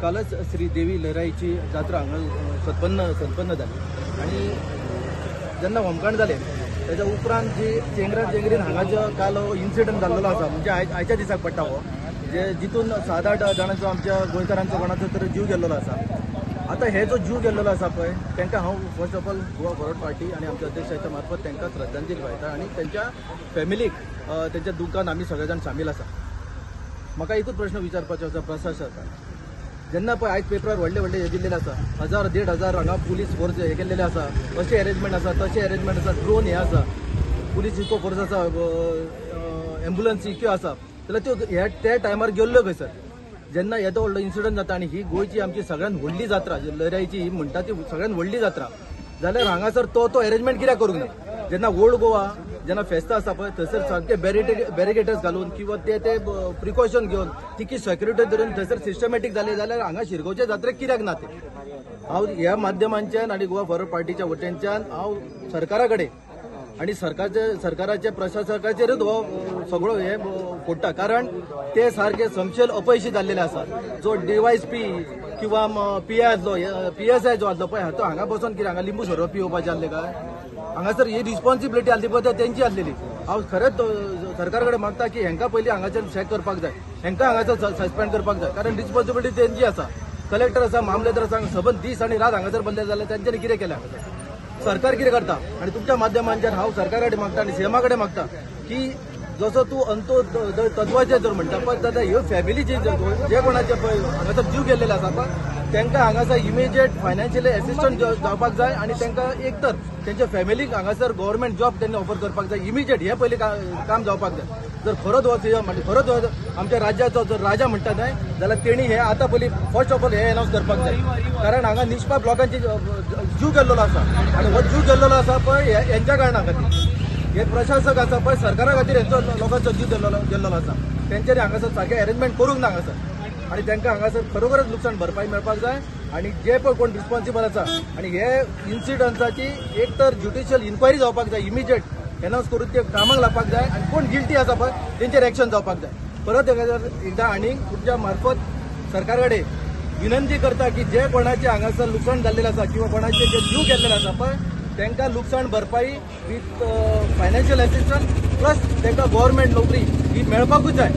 कालच श्री देवी लहराईची जात्रा हांगा संपन्न जाली आनी जेन्ना होमखण जालें तेच्या उपरांत जी चेंगरा चेंगरीन हांगा जो काल इन्सिडंट जाल्लो आसा, म्हणजे आयच्या दिसाक पडटा हो, जे जितून 7-8 जाणांचो आमच्या गोंयकारांचो कोणाचो तर जीव गेल्लो आसा. आतां हे जो जीव गेल्लो आसा पळय तांकां हांव first of all Goa Forward Party आनी आमच्या अध्यक्षाच्या मार्फत तांकां श्रद्धांजली वाहता आनी तेंच्या फॅमिलीक तेंच्या दुख्खान आमी सगळे जाण सामील आसा. म्हाका एकूच प्रश्न विचारपाचो आसा प्रशासकाक, जेन्ना पळय आयज पेपरार व्हडले व्हडले हे दिल्लेले आसा, 1000 1,500 हांगा पुलीस फोर्स हे केल्लेले आसा, अशें एरेंजमेंट आसा, तशें एरेंजमेंट आसा, ड्रोन हे आसा, पुलीस इको फोर्स आसा, एम्बुलन्स इक्यो आसा, जाल्यार त्यो ह्या त्या टायमार गेल्ल्यो खंयसर? जेन्ना येदो व्हडलो इन्सिडंट जाता आनी ही गोंयची आमची सगळ्यान व्हडली जात्रा, लहराईची ही म्हणटा ती सगळ्यान व्हडली जात्रा, जाल्यार हांगासर तो एरेंजमेंट कित्याक करूंक ना? जेन्ना ओल्ड गोवा जेन्ना फेस्तां आसता पळय थंयसर सारके बॅरिकेटर्स घालून किंवा ते प्रिकॉशन घेवन तिकी सेक्युरिटी धरून थंयसर सिस्टमॅटीक जाले जाल्यार हांगा शिरगांवच्या जात्रेक कित्याक ना ते? हांव ह्या माध्यमांच्यान आनी गोवा फॉरवर्ड पार्टीच्या वटेनच्यान हांव सरकारा कडेन आनी सरकाराच्या प्रशासकाचेरूच हो सगळो हे फोडटा, कारण ते सारके समशेल अपयशी जाल्लेले आसा. जो डीवायएसपी किंवा पी I आसलो, पीएसआय जो आसलो पळय तो हांगा बसून कितें हांगा लिंबू सरबत पिवपाचें आसलें काय? हांगासर ही रिस्पॉन्सिबिलिटी आसली पळय तेंची आसलेली. हांव खरेंच सरकार कडेन मागता की हेंकां पयलीं हांगाच्यान चॅक करपाक जाय, हेंकां हांगासर सस्पेंड करपाक जाय, कारण रिस्पॉन्सिबिलिटी तेंची आसा. कलेक्टर आसा, मामलेदार आसा, सबंद दीस आनी रात हांगासर बसले जाल्यार तेंच्यांनी कितें केलें? हांगासर सरकार कितें करता? आनी तुमच्या माध्यमांच्यान हांव सरकारा कडेन मागता आनी सीएमा कडेन मागता की जसो तूं अंतो तत्वाचेर जर म्हणटा पळय जाल्यार ह्यो फॅमिलीची जे कोणाचे पळय हांगासर जीव गेल्लेले आसा पळय तांकां हांगासर इमिजिएट फायनान्शियल एसिस्टंट जावपाक जाय आनी तांकां एक तर तेंच्या फॅमिलीक हांगासर गव्हर्मेंट जॉब तेंणी ऑफर करपाक जाय इमिजिएट. हें पयलीं काम जावपाक जाय. जर खरोच हो सीएम आनी खरोच हो आमच्या राज्याचो जर राजा म्हणटा न्हय जाल्यार तेणी हे आतां पयलीं फर्स्ट ऑफ ऑल हे एनावन्स करपाक जाय, कारण हांगा निष्पाप लोकांची जीव गेल्लो आसा आनी हो जीव गेल्लो आसा पळय हेंच्या कारणा खातीर, हे प्रशासक आसा पळय सरकारा खातीर हेंचो लोकांचो जीव गेल्लो आसा. तेंच्यांनी हांगासर सारकें एरेंजमेंट करूंक ना हांगासर आनी तांकां हांगासर खरोखरच लुकसाण भरपाई मेळपाक जाय आनी जे पळय कोण रिस्पॉन्सिबल आसा आनी हे इन्सिडंट्साची एक तर ज्युडिशियल इन्क्वायरी जावपाक जाय, इमिजिएट एनावन्स करून ते कामाक लागपाक जाय आनी कोण गिल्टी आसा पळय तेंचेर एक्शन जावपाक जाय. परत एकदां आनी तुमच्या मार्फत सरकारा कडेन विनंती करता की जे कोणाचे हांगासर लुकसाण जाल्लेलें आसा किंवा कोणाचे जे जीव गेल्लेले आसा पळय तांकां लुकसाण भरपाई वीथ फायनान्शियल एसिस्टंट प्लस तांकां गव्हर्मेंट नोकरी ही मेळपाकूच जाय.